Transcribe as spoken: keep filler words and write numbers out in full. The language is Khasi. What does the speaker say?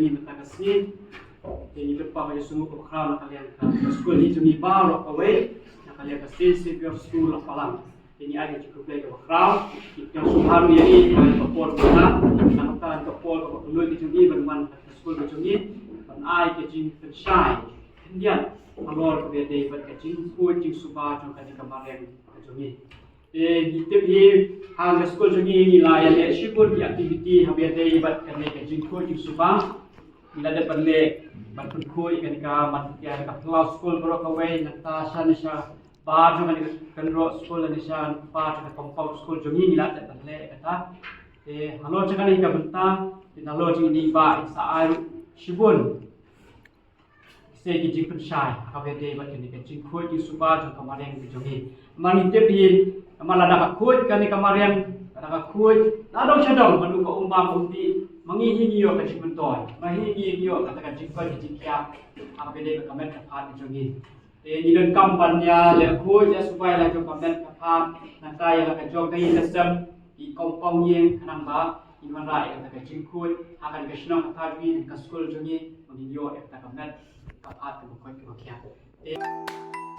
Mynta ka sngi te ngi pynpaw ka jingsngewnguh kaba khraw na ka liang ka skul hi jong ngi baroh kawei, na ka liang ka Saint Xavier School Lapalang. Te ngi ai ka jingkhublei kaba khraw, ngi pdiang sngewbha ruh ïa i ba ka por mynta, na ka por kaba kynnoh ka jong i ban wan ha ka skul ka jong ngi ban ai ka jingpynshai khyndiat halor kaba ïadei bad ka jingkhuid jingsuba jong kane ka mariang ka jong ngi. Te ngi tip hi ha ka skul jong ngi ngi la ïaleh shibun ki activity haba ïadei bad kane ka jingkhuid jingsuba. Ngi la dep ban leh ban pynkhuid kane ka man ka phyllaw skul baroh kawei, nangta sha ne sha bar jong kane ka kynroh skul ne sha bar jong ka compound skul jong ngi ngi la dep ban leh kata. Te halor jong kane ka bynta te halor jong ngi ba i sa ai shibun se ki jingpynshai ha kaba ïadei bad kane ka jingkhuid jingsuba jong ka mariang ka jong ngi. Namar ngi tip hi namar lada ka khuid kane ka mariang, lada ka khuid la dong sha dong, manu ka um bam um dih, ma ngi hi ngi ïoh ka jingmyntoi, ma ngi hi ngi ïoh kata ka jingkoit ka jingkhiah ha kaba ïadei bad ka met ka phad ka jong ngi. Te ngi donkam ban ïaleh khuid ïasuba ïa la jong ka met ka phad, nangta ïa la ka jong ka ïing ka sem, ki compound ïing, khnang ba ngin wanrah ïa kata ka jingkhuid ha kane ka shnong ka thaw jong ngi, ka skul jong ngi, ba ngin ïoh ïa kata ka met ka phad kaba koit kaba khiah. Te